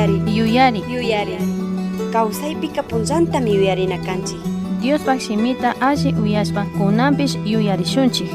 Yuyari. Yuyari. Yuyari. Kawsaypika punllantami yuyarina kanchik. Diospaj shimita alli uyashpa kunanpish yuyarishunchik.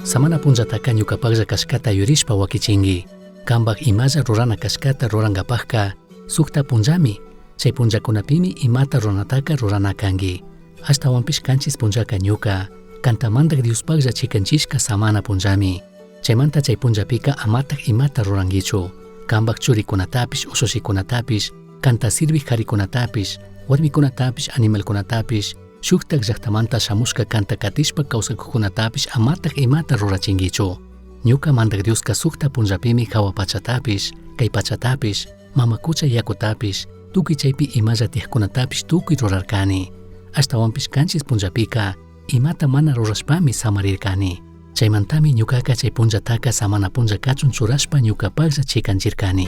Samana punllataca ñucapajlla cashcata yurishpa huaquichingui. Cambaj imalla rurana cashcata rurangapajca sujta punllami, chai punllacunapimi imata ruranataca rurana cangui. Ashtahuanpish canchis punllaca ñuca, canta Mandaj Diospajlla chicanchishca samana punllami. Chaimanta chai punllapica amataj imata ruranguichu. Cambaj churicunatapish, ushushicunatapish, canta sirvij jaricunatapish, huarmicunatapish, animalcunatapish, shujtaj llajtamanta shamushca canta catishpa causacujcunatapish amataj imata rurachinguichu. Ñuca Mandaj Diosca sujta punllapimi jahua pachatapish, cai pachatapish, mama cucha yacutapish, tucui chaipi imalla tiyajcunatapish tucui rurarcani. Ashtahuanpish canchis punllapica imata mana rurashpami samarircani. Chaimantami ñucaca chai punllataca samana punlla cachun churashpa ñucapajlla chicanchircani.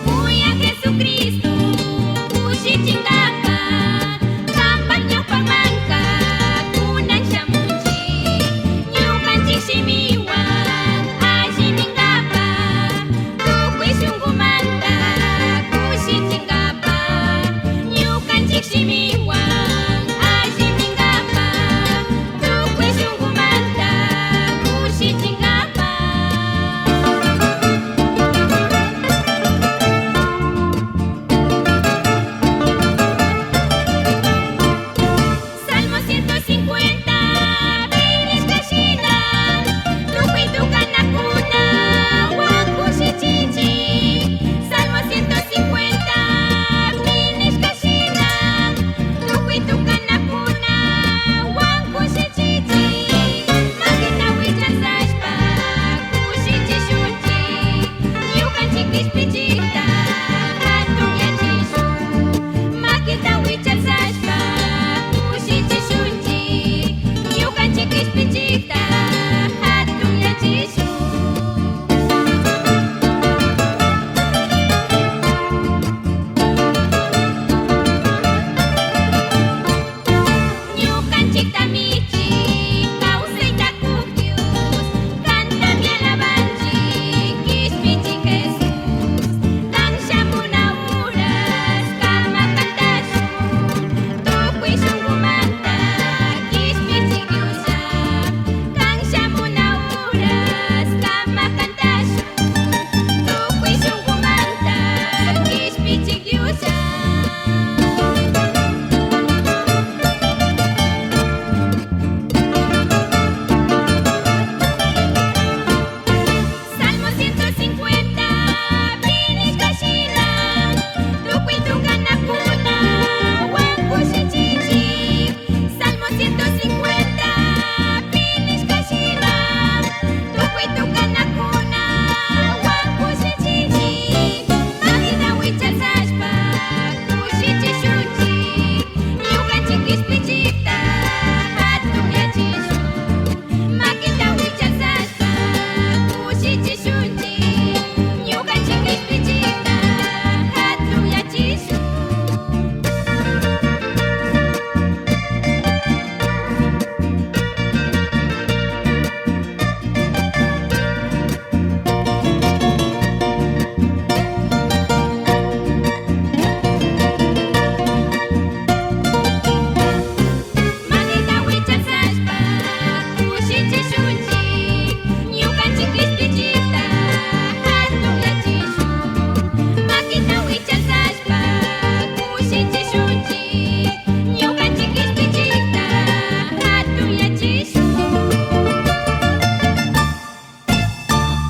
Uya Jesucristo, kushichingapa, kampak ñawpamanka, kunan shamunchik, ñukanchik shimiwan alli ninkapa, tukuy shunkumanta kushichingapa, ñukanchik shimiwan alli ninkapa, tukuy shunkumanta kushichingapa. Salmo 150, Pinishkashina, tukuy tukanakuna, wankushichichik. Salmo 150, Pinishkashina, tukuy tukanakuna, wankushichichik. Makita wichasashpa, kushichishuchik, ñukanchik kishpichikta, hatunyachishun. Makita wichasashpa, kushichishuchik, ñukanchik kishpichikta, hatunyachishun. Ñukanchikta michik, kawsayta kuk Dios, kantami alabanchik, kishpichik Jesús. Kan shamuna uras, kama kantashun, tukuy shunkumanta, kishpichik Dioslla. Kan shamuna uras, kama kantashun, tukuy shunkumanta, kishpichik Dioslla. Salmo 150, Pinishkashina, tukuy tukanakuna, wankushichichik. Salmo 150, Pinishkashina, tukuy tukanakuna, wankushichichik. Makita wichasashpa, kushichishuchik, ñukanchik kishpichikta, hatunyachishun. Makita wichasashpa, kushichishuchik, ñukanchik kishpichikta, hatunyachishun. Makita wichasashpa, kushichishuchik, ñukanchik kishpichikta, hatunyachishun. Makita wichasashpa, kushichishuchik, ñukanchik kishpichikta, hatunyachishun.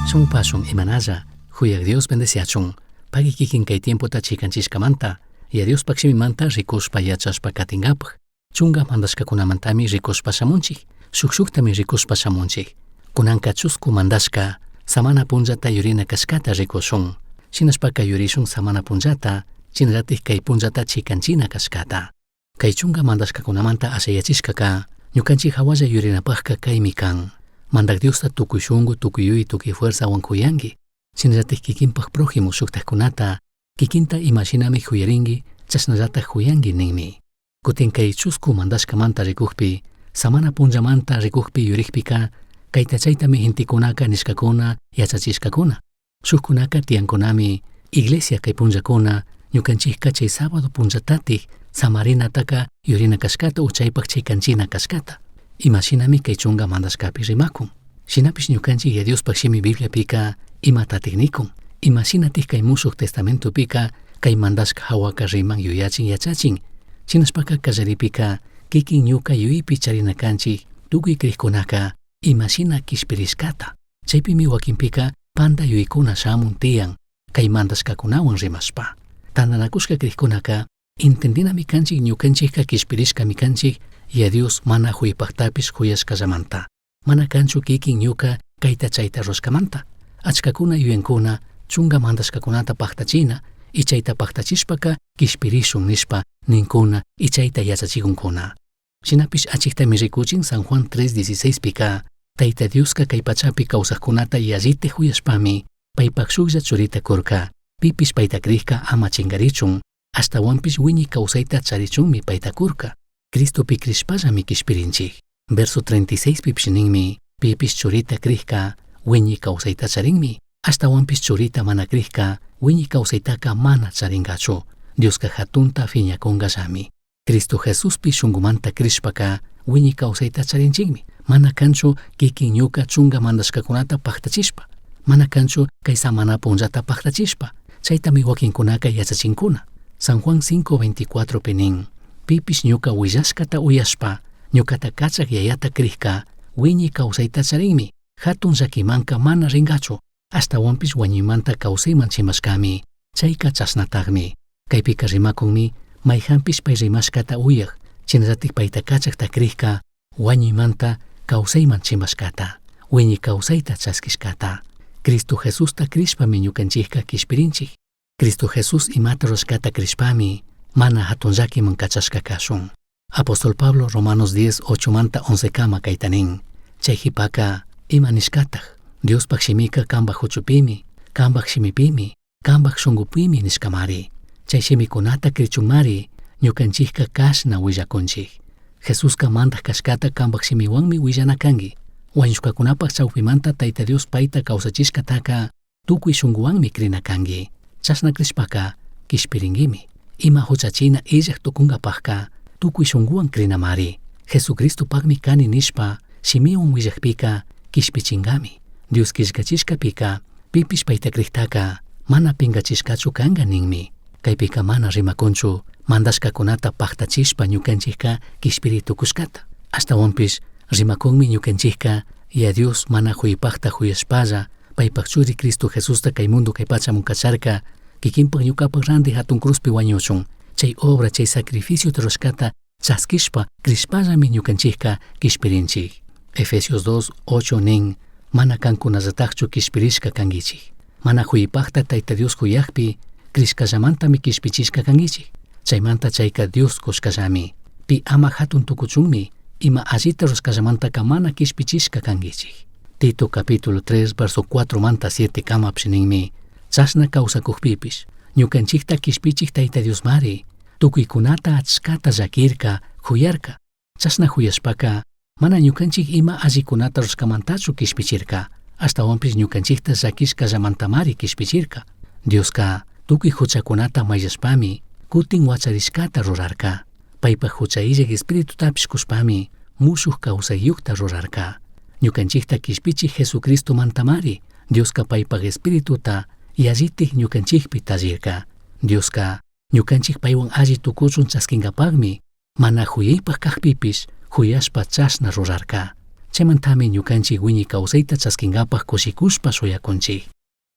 Shumpashun imanalla, Juyaj Dios bendeciachun. Pagui kikin kay tiempota chikanchishkamanta, ya Diospaj shimimanta rikushpa yachashpa katingapaj. Chunga mandashkakunamantami rikushpa shamunchik, shuk shuktami rikushpa shamunchik. Kunanka chusku mandashka, samana punllata yurina kashkata rikushun. Shinashpaka yurishun samana punllata, Shinallatik kay punllata chikanchina kashkata. Kay chunka mandashkakunamanta ashayachishkaka ñukanchik hawalla yuyarinapakka kaymi kan. Mandak Diosta tukuy shunku, tukuy yuyay, tukuy fuerzawan kuyanki. Shinallatik kikinpak prójimo shuktakkunata kikinta imashinami huyarinki, chashnallatak huyanki ninmi. Kutin kay chusku mandashkamanta rikukpi, samana punllamanta rikukpi yurikpika, kayta chaytami gentekunaka nishkakuna, yachachishkakuna. Shukkunaka tiyankunami iglesia kay punllakuna, ñukanchikka chay sábado punllatatik samarinataka yurina kashkata o chaypak chikanchina kashkata. Imashinami kay chunka mandashkapi rimakun. Shinapish ñukanchik Yaya Diospaj shimi Bibliapika imatatik nikun. Imashinatik kay mushuq testamentopika kay mandashka hawaka riman yuyachin yachachin. Shinashpaka kallaripika kikin ñuka yuyaypi charina kanchik tukuy krikkunaka imashina kishpirishkata. Chaypimi wakinpika panda yuyaykuna shamun tiyan kay mandashkakunawan rimashpa. Tantanakushka krikkunaka entendinami kanchik ñukanchikka kishpirishkami kanchik Yaya Dios mana huypaktapish huyashkallamanta. Mana kanchu kikin ñuka kayta chayta rurashkamanta. Achkakuna yuyankuna chunka mandashkakunata paktachina y chayta paktachishpaka kishpirishun nishpa ninkuna y chayta yachachikunkuna. Shinapish achiktami rikuchin San Juan 3:16 pika Tayta Dioska kay pachapi kawsakkunata yallita huyashpami paypak shuklla churita kurka. Pipish payta krikka ama chingarichun, ashtawanpish wiñay kawsayta charichunmi payta kurka. Cristopi krishpallami kishpirinchik. Verso 36 pipish ninmi, pipish churita krikka wiñay kawsayta charinmi, ashtawanpish churita mana krikka wiñay kawsaytaka mana charinkachu. Dioska hatunta fiñakunkallami. Cristo Jesuspi shunkumanta krishpaka wiñay kawsayta charinchikmi. Mana kanchu kikin ñuka chunka mandashkakunata paktachishpa. Mana kanchu kay samana punllata paktachishpa. Chaytami wakinkunaka yachachinkuna. San Juan 5:24 pi nin, pipish ñuka willashkata uyashpa, ñukata kachak yayata krikka, wiñay kawsayta charinmi, hatun llakimanka mana rinkachu, ashtawanpish wañuymanta kawsayman chimashkami, chayka chashnatakmi. Kaypika rimakunmi, mayhanpish pay rimashkata uyak, shinallatik payta kachakta krikka, wañuymanta kawsayman chimashkata, wiñay kawsayta chaskishkata. Cristo Jesusta krishpami ñukanchikka kishpirinchik. Cristo Jesús imata rurashkata krishpami, mana hatun llakiman kachashka kashun. Apóstol Pablo Romanos 10, 8 manta 11 kama kayta nin. Chay jipaka ima nishkatak, Diospaj shimika kambaj huchupimi, kambaj shimipimi, kambaj shunkupimi nishkamari. Chay shimikunata krichunmari, ñukanchikka kashna willakunchik. Jesuska mandak kashkata kambaj shimiwanmi willana kanki. Wañushkakunapaj chawpimanta Tayta Dios payta kawsachishkataka tukuy shunkuwanmi krina kanki. Chashna krishpaka kishpirinkimi. Ima huchachina illak tukunkapajka tukuy shunkuwan krinamari. Jesucristopakmi kani nishpa shimiwan willakpika kishpichinkami. Dios killkachishkapika pipish payta kriktaka mana pinkachishkachu kanka ninmi. Kaypika mana rimakunchu mandashkakunata paktachishpa ñukanchikka kishpiri tukushkata. Ashtawanpish rimakunmi ñukanchikka Yaya Dios mana huypakta huyashpalla paypak churi Cristo Jesusta kay mundo kay pachaman kacharka kikinpak ñukapak ranti hatun cruzpi wañuchun. Chay obra, chay sacrificio rurashkata chaskishpa krishpallami ñukanchikka kishpirinchik. Efesios 2, 8 nin, mana kankunallatakchu kishpirishka kankichik. Mana huypakta Tayta Dios huyakpi krishkallamantami kishpichishka kankichik. Chaymanta chayka Dios kushkallami. Pi ama hatun tukuchunmi ima allita rurashkallamantaka mana kishpichishka kankichik. Tito capítulo 3 verso 4 manta 7 kamapish ninmi, chashna kawsakukpipish, ñukanchikta kishpichik Tayta Diosmari, tukuykunata achkata llakirka, huyarka. Chashna huyashpaka, mana ñukanchik ima allikunata rurashkamantachu kishpichirka, ashtawanpish ñukanchikta llakishkallamantamari kishpichirka. Dioska tukuy huchakunata mayllashpami, kutin wacharishkata rurarka. Paypak hucha illak espiritutapish kushpami, mushuk kawsayyukta rurarka. Ñukanchikta kishpichik Jesucristo mantamari, Dioska paypak espirituta yallitik ñukanchikpi tallirka. Dioska ñukanchik paywan alli tukuchun chaskinkapakmi, mana huyaypak kakpipish huyashpa chashna rurarka. Chaymantami ñukanchik wiñay kawsayta chaskinkapak kushikushpa shuyakunchik.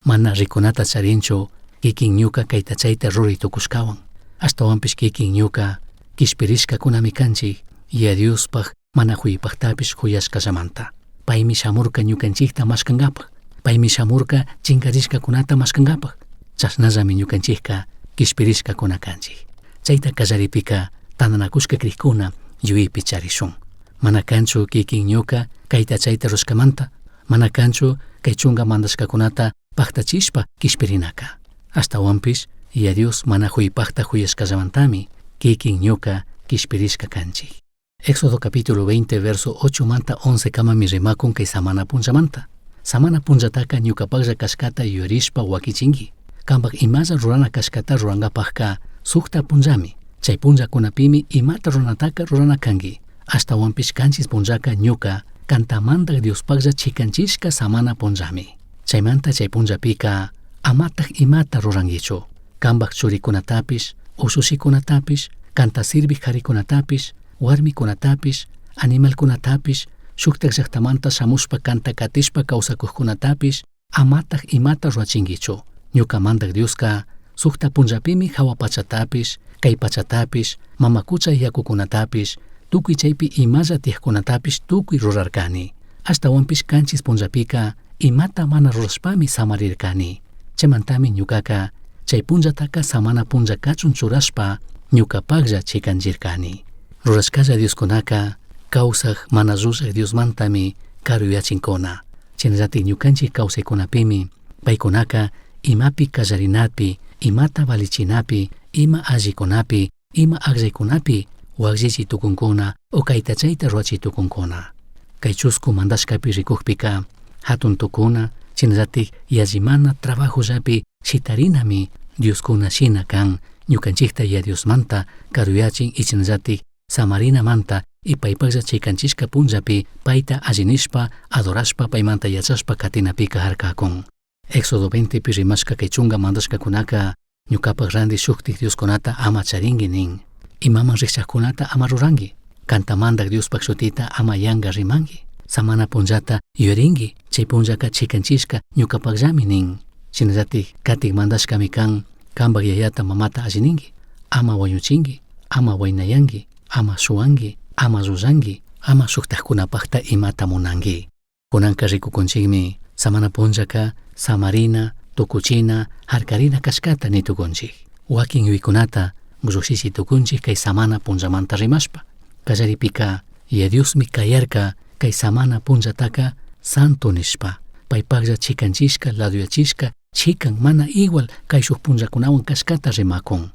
Mana rikunata charinchu kikin ñuka kayta chayta ruray tukushkawan. Ashtawanpish kikin ñuka kishpirishkakunami kanchik Yaya Diospaj mana huypaktapish huyashkallamanta. Paymi shamurka ñukanchikta mashkankapak. Paymi shamurka chinkarishkakunata mashkankapak. Chashnallami ñukanchikka Quishpirishcacuna canchij. Chaita callaripika tandanacushca crijcuna yuyaipi charishun. Mana canchu kikin ñuka kayta chayta rurashkamanta, mana canchu kay chunga mandashkakunata pajtachishpa kishpirinaka. Ashtahuanpish Yaya Dios mana juypajta juyashkallamantami kikin ñuka kishpirishka kanchik. Éxodo capítulo 20 verso 8 manta 11 kamami rimakun kay samana punllamanta. Samana punllataka ñukapaklla kashkata yuyarishpa wakichingui. Kampak imalla rurana kashkata rurangapajka sukta punllami. Chay punllakunapimi imata ruranataka rurana kanki. Ashtahuanpish kanchis punllaka ñuka kanta mandak Diospaklla chikanchishka samana punllami. Chaymanta chay punllapika amataj imata ruranguichu. Kampak churikunatapish, ushushikunatapish, kanta sirvij karikunatapish, warmikunatapish, animalkunatapish, shuktak llaktamanta shamushpa kanta katishpa kawsakukkunatapish, amataj imata rurachinguichu. Ñuka mandak Dioska sukta punllapimi jahua pachatapish, kay pachatapish, mama cucha yakukunatapish, tukuy chaypi imalla tiyakkunatapish tukuy rurarkani. Ashtahuanpish kanchis punllapika imata mana rurashpami samarirkani. Chaymantami ñukaka chay punllataka samana punlla kachun churashpa ñukapaklla chikanchirkani. Rurashkalla Dioskunaka kawsaj mana llullak Diosmantami karuyachinkuna. Shinallatik ñukanchik kawsaykunapimi paykunaka imapi kallarinapi, imata valichinapi, ima allikunapi, ima akllaykunapi wakllichi tukunkuna o kayta chayta rurachi tukunkuna. Kay chusku mandashkapi rikukpika hatun tukuna, shinallatik yallimana trabajollapi shitarinami Dioskuna shina kan ñukanchikta Yaya Diosmanta karuyachin y shinallatik samarinamanta y paypaklla chikanchishka punllapi payta alli nishpa adorashpa paymanta yachashpa katinapika harkakun. Éxodo 20 pi rimashka kay chunga mandashkakunaka ñukapak ranti shuktik Dioskunata ama charingui nin. Imaman rikchakkunata ama ruranki. Kanta mandak Diospak shutita ama yanka rimanki. Samana punllata yuyarinki, chay punllaka chikanchishka ñukapakllami nin. Shinallatik katik mandashkami kan kampak yayata mamata alli ninki. Ama wañuchinki, ama waynayanki, ama shuwanki, ama llullanki, ama shuktakkunapakta imata munanki. Kunanka rikukunchikmi samana punllaka samarina, tukuchina, harkarina kashkata ni tukunchik. Wakin yuyaykunata llukshichi tukunchik kay samana punllamanta rimashpa. Kallaripika Yaya Diosmi kayarka kay samana punllataka santo nishpa. Paypaklla chikanchishka, laduyachishka, chikan mana igual kayshuk punllakunawan kashkata rimakun.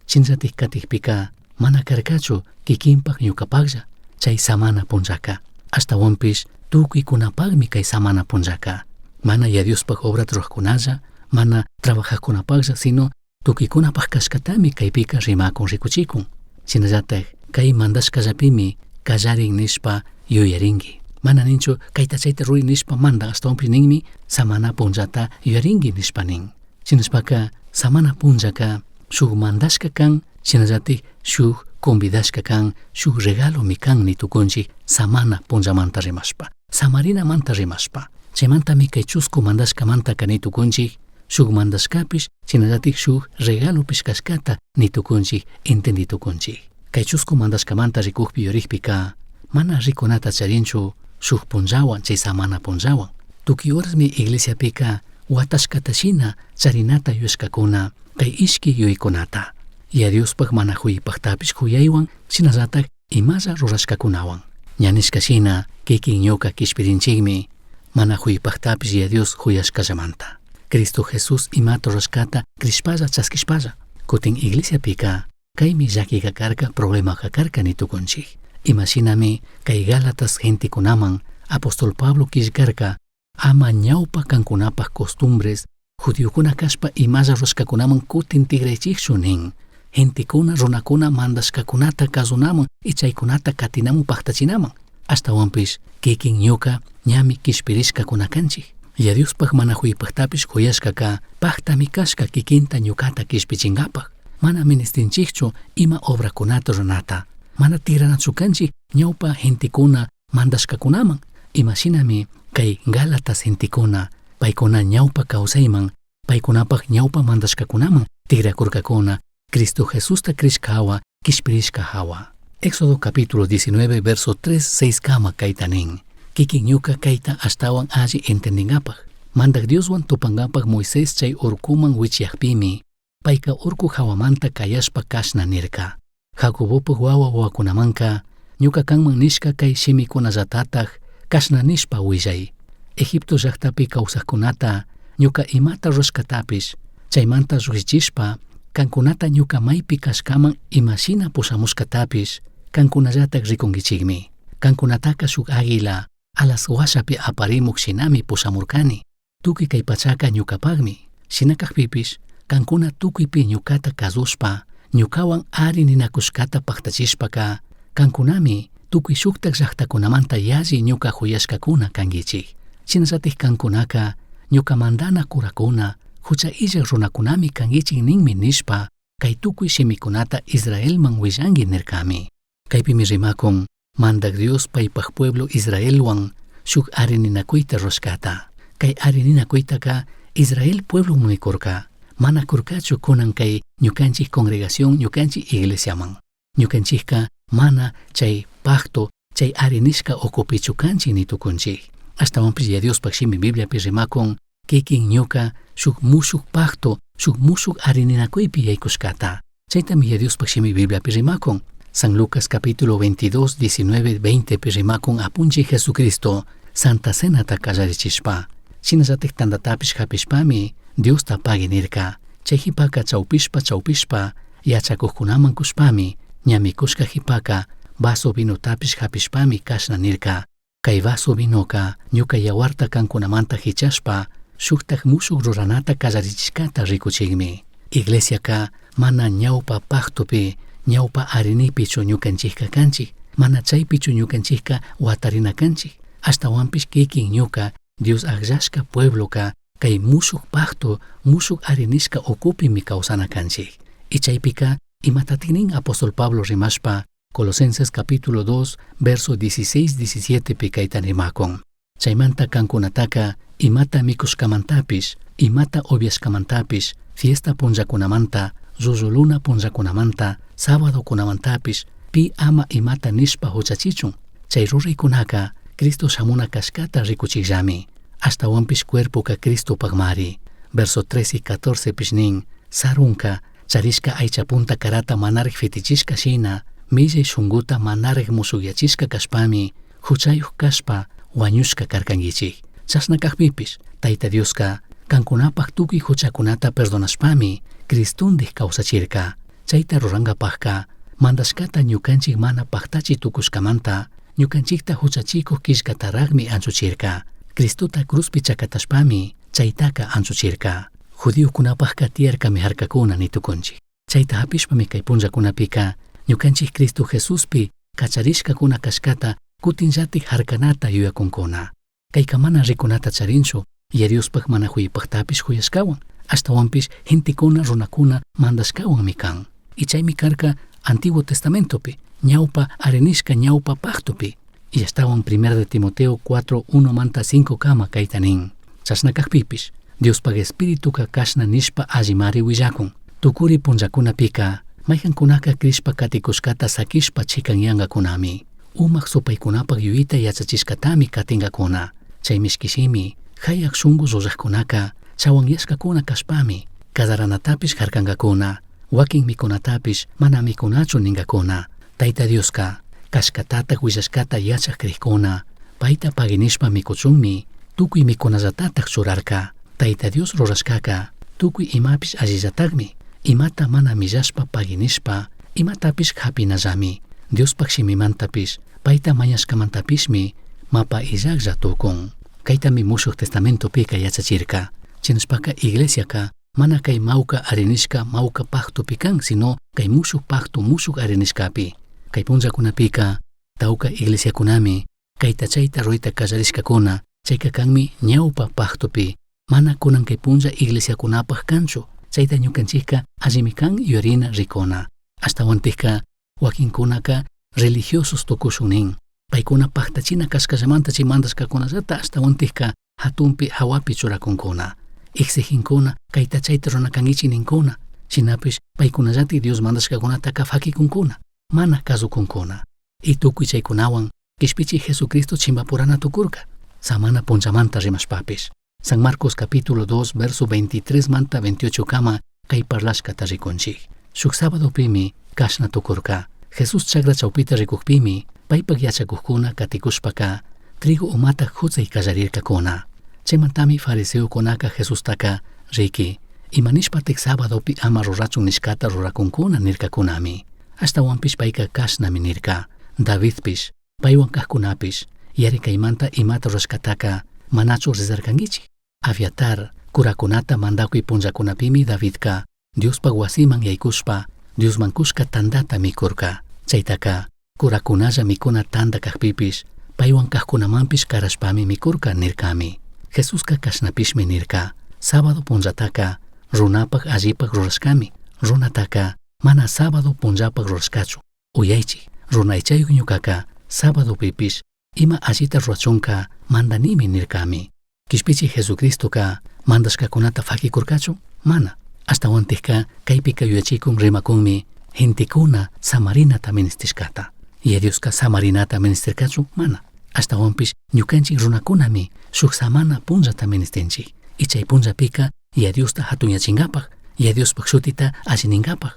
Shinallatik katikpika mana karkachu kikinpak ñukapaklla chay samana punllaka. Ashtahuanpish tukuykunapakmi kay samana punllaka. Mana Yaya Diospak obrata rurajkunalla, mana trabajajkunapaklla, sino tukuykunapak kashkatami kaypika rimakun rikuchikun. Shinallatak kay mandashkallapimi kallarin nishpa yuyarinki. Mana ninchu kayta chayta ruray nishpa mandan, ashtahuanpish ninmi samana punllata yuyarinki nishpa nin. Shinashpaka samana punllaka shuk mandashka kan, shinallatik shuk convidashka kan, shuk regalomi kan ni tukunchik samana punllamanta rimashpa, samarinamanta rimashpa. Chaymantami kay chusku mandashkamantaka ni tukunchik shuk mandashkapish, shinallatik shuk regalopish kashkata ni tukunchik, entendi tukunchik. Kay chusku mandashkamanta rikukpi yurikpika mana rikunata charinchu shuk punllawan chay samana punllawan. Tukuy horasmi iglesiapika watashkata shina charinata yuyashkakuna kay ishki yuyaykunata. Yaya Diospak mana juypaktapish juyaywan, shinallatak imalla rurashkakunawan. Ña nishka shina kikin ñuka kishpirinchikmi mana juypaktapish Yaya Dios juyashkallamanta. Cristo Jesús imata rurashkata crishpalla chaskishpalla. Kutin iglesiapika kaymi llakika karka, problemaka karka ni tukunchik. Imashinami kay Gálatas gentekunaman apóstol Pablo killkarka ama ñawpa kankunapak costumbres judiokuna kashpa imalla rurashkakunaman kutin tigraychikchu nin. Gentekuna runakuna mandashkakunata kasunaman y chaykunata katinaman paktachinaman. Ashtahuanpish kikin ñuka ñami kishpirishkakuna kanchik. Yaya Diospak mana juypaktapish juyashkaka paktami kashka kikinta ñukata kishpichinkapak. Mana ministinchikchu ima obrakunata ruranata. Mana tigranachu kanchik ñawpa gentekuna mandashkakunaman. Imashinami kay Gálatas gentekuna paykuna ñawpa kawsayman, paykunapak ñawpa mandashkakunaman tigrakurkakuna Cristo Jesusta crishka hawa, kishpirishka hawa. Éxodo capítulo 19, verso 3, 6 kama kayta nin. Kikin ñuka kayta ashtawan alli entendinkapak. Mandak Dioswan tupankapak Moisés chay urkuman wichyakpimi. Paica urcu jahuamanta cayashpa cashna nirca: Jacobopaj huahua huahuacunamanca ñuca canman nishca cai shimicunallatataj cashna nishpa huillai: Egipto llajtapi causajcunata ñuca imata rurashcatapish, chaimanta llujshichishpa cancunata ñuca maipi cashcaman ima shina pushamushcatapish cancunallataj ricunguichijmi. Cancunataca shuj águila alas huashapi aparimuj shinami pushamurcani. Tucui cai pachaca ñucapajmi. Shina cajpipish cancuna tucuipi ñucata cazushpa, ñucahuan ari ninacushcata pajtachishpaca, cancunami tucui shujtaj llajtacunamanta yalli ñuca juyashcacuna canguichij. Shinallataj cancunaca ñuca mandana curacuna, jucha illaj runacunami canguichij ninmi nishpa, cai tucui shimicunata Israelman huillangui nircami. Caipimi rimacun, Mandaj Dios paipaj pueblo Israelhuan shuj ari ninacuita rurashcata. Cai ari ninacuitaca Israel pueblomanmi curca. Mana curcachu cunan cai ñucanchij congregación, ñucanchij iglesiaman. Ñucanchijca mana chai pacto, chai ari nishca ucupichu canchij ni tucunchij. Ashtahuanpish Yaya Diospaj shimi Bibliapi rimacun, quiquin ñuca shuj mushuj pacto, shuj mushuj ari ninacuipi yaicushcata. Chaitami Yaya Diospaj shimi Bibliapi rimacun. San Lucas capítulo 22, 19, 20 pi rimacun Apunchij Jesucristo Santa Cenata callarichishpa. Shinallataj tandatapish japishpami Diosta pagui nirca. Chai jipaca chaupishpa chaupishpa yachacujcunaman cushpami, ña micushca jipaca vaso vinotapish japishpami cashna nirca: Cai vaso vinoca ñuca yahuarta cancunamanta jichashpa shujtaj mushuj ruranata callarichishcata ricuchijmi. Iglesiaca mana ñaupa pactopi, ñaupa arinipichu ñucanchijca canchij, mana chaipichu ñucanchijca huatarina canchij. Ashtahuanpish quiquin ñuca Dios agllashca puebloca cai mushuj pacto, mushuj arinishca ucupimi causana canchij. Y chaipica imatataj nin apóstol Pablo rimashpa, Colosenses capítulo 2, verso 16, 17 pi caita rimacun: Chaimanta cancunataca imata micushcamantapish, imata ubyashcamantapish, fiesta punllacunamanta, llullu luna punllacunamanta, sabadocunamantapish, pi ama imata nishpa juchachichun. Chai ruraicunaca Cristo shamuna cashcata ricuchijllami. Ashtahuanpish cuerpoca Cristopajmari. Verso 13 y 14 pish nin: Sarunca, charishca aicha punta carata manaraj fitichishca shina, millai shunguta manaraj mushugyachishca cashpami, juchayuj cashpa huañushca carcanguichij. Chashna cajpipish, Taita Diosca, cancunapaj tucui juchacunata perdonashpami, Cristondij causachirca. Chaita rurangapajca, mandashcata ñucanchij mana pajtachi tucushcamanta, ñucanchijta juchachicuj quillcatarajmi anchuchirca. Cristota cruzpi chacatashpami, chaitaca anchuchirca. Judiocunapajca tiyarcami jarcacuna ni tucunchij. Chaita japishpami cai punllacunapica, ñucanchij Cristo Jesuspi cacharishcacuna cashcata cutinllataj jarcanata yuyacuncuna. Caica mana ricunata charinchu, Yaya Diospaj mana juyapajtapish juyashcahuan, ashtahuanpish gentecuna runacuna mandashcahuanmi can. Y chaimi carca Antiguo Testamentopi, ñaupa arinishca ñaupa pactopi. Y ashtahuan Primera de Timoteo 4, 1 manta 5 cama caita nin: Chashna cajpipish, Diospaj Espirituca cashna nishpa allimari huillacun: Tucuri punllacunapica, maijancunaca crishpa caticushcata saquishpa chicanyangacunami. Umaj supaicunapaj yuyita yachachishcatami catingacuna. Chai mishqui shimi, jayaj shungu rurajcunaca, chahuanyashcacuna cashpami, cazaranatapish jarcangacuna, huaquin micunatapish mana micunachu ningacuna. Taita Diosca, cashcatataj huillashcata yachaj crijcuna, paita pagui nishpa micuchunmi, tucui micunallatataj churarca. Taita Dios rurashcaca, tucui imapish allillatajmi, imata mana millashpa pagui nishpa, imatapish japinallami. Diospaj shimimantapish, paita mañashcamantapishmi, mapa illajlla tucun. Caitami Mushuj Testamentopika yachachirca. Shinashpaca iglesiaca mana cai mauca arinishca mauca pactopi can, sino cai mushuj pacto mushuj arinishcapi. Cai punllacunapika tauca iglesiacunami caita chaita ruita callarishcacuna, chaica canmi ñaupa pactopi, mana cunan cai punlla iglesiacunapaj canchu. Chaita ñucanchijca allimi can yuyarina ricuna. Ashtahuantikca huaquincunaca religiosos tucushun nin. Paicuna pajtachina cashcallamanta chay mandashcacunallata ashtahuantikca jatunpi jahuapi churacuncuna. Exigincuna, caita chaita rurana canguichij nincuna. Shinapish paicunallatik Dios mandashcacunataca faquicuncuna, mana cazucuncuna. Y tucui chaicunahuan Quishpichij Jesucristo chimbapurana tucurca, samana punllamanta rimashpapish. San Marcos capítulo 2, verso 23 manta 28 kama. Cai parlashcata ricunchij. Shuj sabadopimi cashna tucurca. Jesús chagra chaupita ricujpimi paipaj yachacujcuna caticushpaca trigo umata jutsai callarircacuna. Chaimantami fariseocunaca Jesustaca riqui, ima nishpataj sabadopi ama rurachun nishcata ruracuncuna nircacunami. Ashtahuanpish paica cashnami nirca. Davidpish, paihuan cajcunapish, yaricaimanta imata rurashcataca manachu rezarcanguichij. Abiatar, curacunata mandacui punllacunapimi Davidca Diospaj huasiman yaicushpa Diosman cushca tandata micurca. Chaitaca curacunalla micuna tanda cajpipish, paihuan cajcunamanpish carashpami micurca nircami. Jesusca cashnapishmi nirca. Sábado punllataca runapaj allipaj rurashcami. Runataca mana sábado punllapaj rurashcachu. Uyaichij, runa aichayuj ñucaca sabadopipish ima allita rurachunca mandanimi nircami. Quishpichij Jesucristoca mandashcacunata faquicurcachu? Mana. Ashtahuantajca caipica yuyachicun rimacunmi gentecuna samarinata ministishcata. Yaya Diosca samarinata ministircachu? Mana. Ashtahuanpish ñucanchij runacunami shuj samana punllata ministinchij. Y chai punllapica Yaya Diosta jatunyachingapaj, Yaya Diospaj shutita alli ningapaj.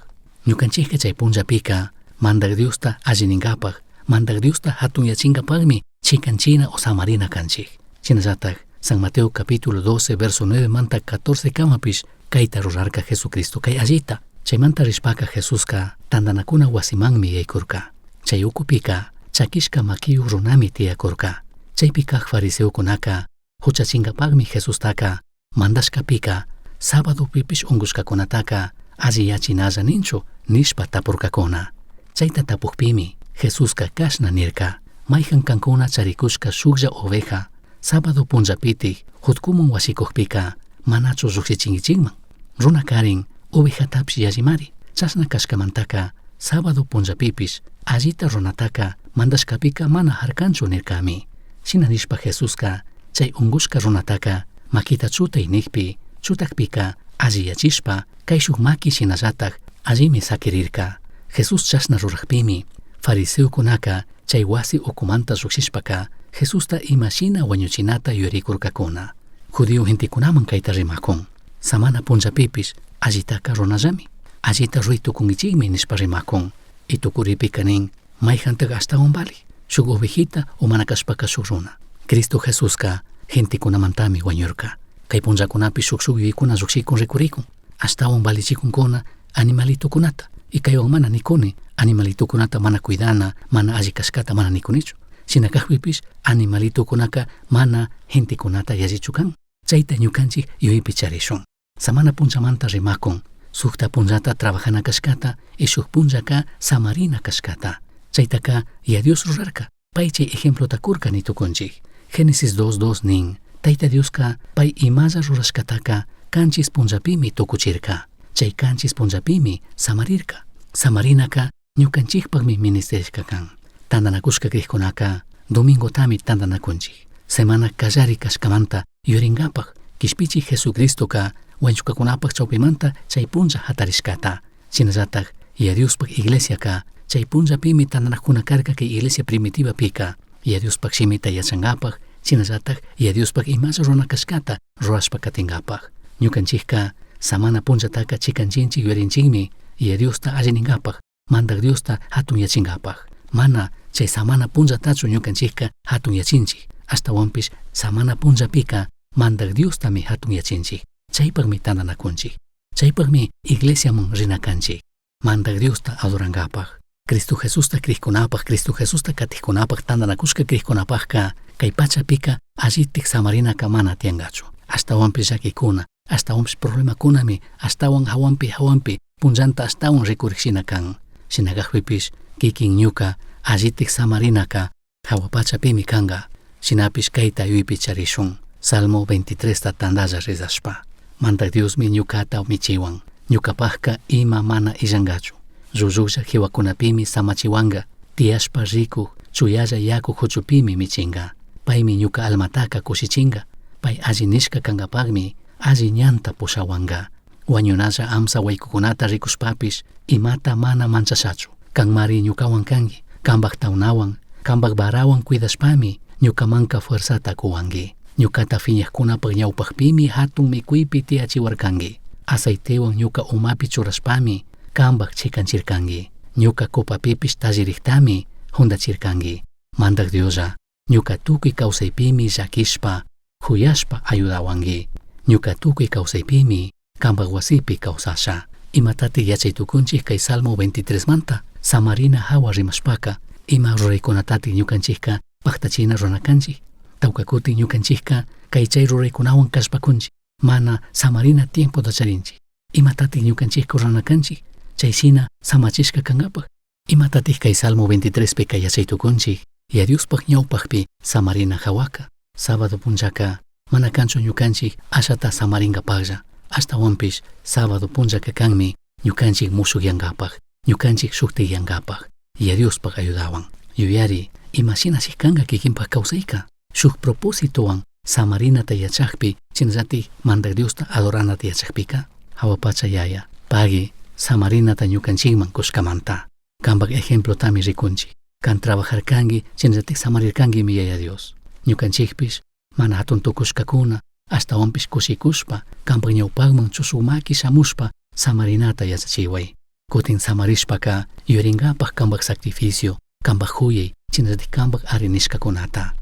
Ñucanchijca chai punllapica Mandaj Diosta alli ningapaj, Mandaj Diosta jatunyachingapajmi chicanchina o samarina canchij. Shinallataj San Mateo capítulo 12 verso 9 manta 14 camapish caita rurarca Jesucristo cai allita. Chaimanta rishpaca Jesusca tandanacuna huasimanmi yaicurca. Chai ucupica chaquishca maquiyuj runami tiyacurca. Chaipi caj fariseocunaca juchachingapajmi Jesustaca mandashcapica sabadopipish ungushcacunataca alliyachinalla ninchu nishpa tapurcacuna. Chaita tapujpimi Jesusca cashna nirca: Maijan cancuna charicushca shujlla oveja sábado punllapitij jutcuman huashicujpica manachu llujshichinguichijman? Runacarin ovejatapish yallimari. Chashna cashcamantaca sábado punllapipish allita runataca mandashcapica mana jarcanchu nircami. Shina nishpa Jesusca chai ungushca runataca maquita chutai nijpi chutajpica alliyachishpa caishuj maqui shinallataj allimi saquirirca. Jesús chashna rurajpimi fariseocunaca chai huasi ucumanta llujshishpaca Jesusta ima shina huañuchinata yuyaricurcacuna. Judío gentecunaman caita rimacun. Samana punllapipish allitaca runallami. Allita rui tucunguichijmi nishpa rimacun. Y tucuripica nin, maijantaj ashtahuan valij, shuj ovejita o mana cashpaca shuj runa. Cristo Jesusca gentecunamantami huañurca. Cai punllacunapi shuj shuj yuyaicuna llujshicun ricuricun. Ashtahuan valichicuncuna animalitocunata. Y caihuan mana nicuni, animalitocunata mana cuidana, mana alli cashcata mana nicunichu. Shina cajpipish animalitocunaca mana gentecunata yallichu can. Chaita ñucanchij yuyaipi charishun. Samana punllamanta rimacun, sujta punllata trabajana cashcata y shuj punllaca samarina cashcata. Chaitaca Yaya Dios rurarca. Pai chay ejemplota curca ni tucunchij. Génesis 2.2 nin, Taita Diosca pai imalla rurashcataca canchis punllapimi tucuchirca. Chai canchis punllapimi samarirca. Samarinaca ñucanchijpajmi ministerishca can. Tandanacushca crijcunaca domingotami tandanacunchij. Semana callari cashcamanta yuyaringapaj Quishpichij Jesucristoca huañushcacunapaj chaupimanta chai punlla jatarishcata. Shinallataj Yaya Diospaj iglesiaca chai punllapimi tandanajcuna carca cai iglesia primitivapica Yaya Diospaj shimita yachangapaj, shinallataj Yaya Diospaj imalla rurana cashcata rurashpa catingapaj. Ñucanchijca samana punllataca chicanchinchij yuyarinchijmi Yaya Diosta alli ningapaj, Mandaj Diosta jatunyachingapaj. Mana chai samana punllatachu ñucanchijca jatunyachinchij, ashtahuanpish samana punllapica Mandaj Diostami jatunyachinchij. Chaipajmi tandanacunchij. Chaipajmi iglesiaman rina canchij. Mandaj Diosta adorangapaj. Cristo Jesusta crijcunapaj, Cristo Jesusta catijcunapaj, tandanacushca crijcunapajca cai pachapica allitaj samarinaca mana tiyangachu. Ashtahuanpish llaquicuna, ashtahuanpish problemacunami ashtahuan jahuanpi jahuanpi punllanta ashtahuan ricurij shina can. Shina cajpipish quiquin ñuca allitaj samarinaca jahua pachapimi canga. Shinapish caita yuyaipi charishun. Salmo 23ta tandalla rezashpa. Mandaj Diosmi ñucata michihuan. Ñucapajca ima mana illangachu. Llullujlla jihuacunapimi samachihuanga. Tiyashpa ricuj chuyalla yacu juchupimi michinga. Paimi ñuca almataca cushichinga. Pai alli nishca cangapajmi alli ñanta pushahuanga. Huañunalla amsa huaicucunata ricushpapish imata mana manchashachu. Canmari ñucahuan cangui, cambaj taunahuan, cambaj varahuan cuidashpami ñucamanca fuerzata cuhuangui. Ñucata fiñajcunapaj ñaupajpimi jatun micuipi tiyachihuarcangui. Aceitehuan ñuca umapi churashpami cambaj chicanchircangui. Ñuca copapipish tallirijtami jundachircangui. Mandaj Dioslla, ñuca tucui causaipimi llaquishpa, juyashpa ayudahuangui. Ñuca tucui causaipimi cambaj huasipi causasha. Imatati yachay tucunchij kay Salmo 23 manta, samarina hawa rimashpaka, ima ruraykunatati ñukanchikka paktachina runa kanchik. Tawka kutin ñukanchikka kay chay ruraykunawan kallpakunchik, mana samarina tiempota charinchik. Imatati ñukanchikka rurana kanchik, chay shina samachishka kankapaj. Imatatik kay Salmo 23 pi kay yachay tukunchik, Yaya Diospaj ñawpajpi samarina hawaka. Sábado punllaka mana kanchu ñukanchik ashata samaringapajlla, ashtawanpish sábado punllaka kanmi ñukanchik mushukyankapaj, ñukanchik shuktiyankapaj, Yaya Diospaj ayudawan. Yuyari, imashinashi kanka kikinpaj kawsayka, shuk propósitowan samarinata yachakpi, shinallatik Mandak Diosta adoranata yachakpika, hawa pacha Yaya, pagui samarinata ñukanchikman kushkamanta. Kampak ejemplotami rikunchik. Kan trabajarkanki, shinallatik samarirkankimi Yaya Dios. Ñukanchikpish mana hatun tukushkakuna, ashtawanpish kushikushpa, kampak ñawpakman chusumaki shamushpa samarinata yachachiway. Kutin samarishpaka yuyarinkapak kampak sacrificio, kampak huyay, shinallatik kampak ari nishkakunata.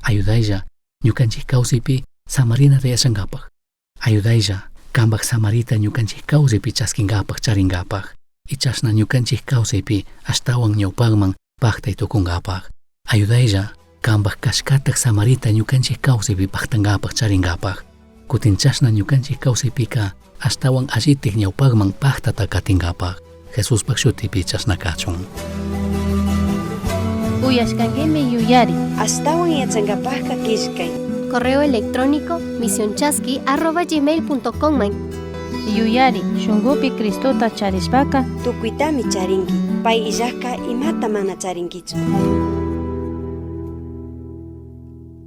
Ayudaylla ñukanchik kawsaypi samarinata yachankapak. Ayudaylla kampak samarita ñukanchik kawsaypi chaskinkapak charinkapak. Y chashna ñukanchik kawsaypi ashtawan ñawpakman paktay tukunkapak. Ayudaylla kampak kashkatak samarita ñukanchik kawsaypi paktankapak charinkapak. Kutin chashna ñukanchik kawsaypika ashtawan allitik ñawpakman paktata katinkapak. Jesuspak shutipi chashna kachun. Uyashkankimi yuyari. Ashtawan yachankapajka killkay. Correo electrónico misionchasqui@gmail.com man. Yuyari, shunkupi Cristota charishpaka Tukuytami charinki. Pay illajka imata mana charinkichu.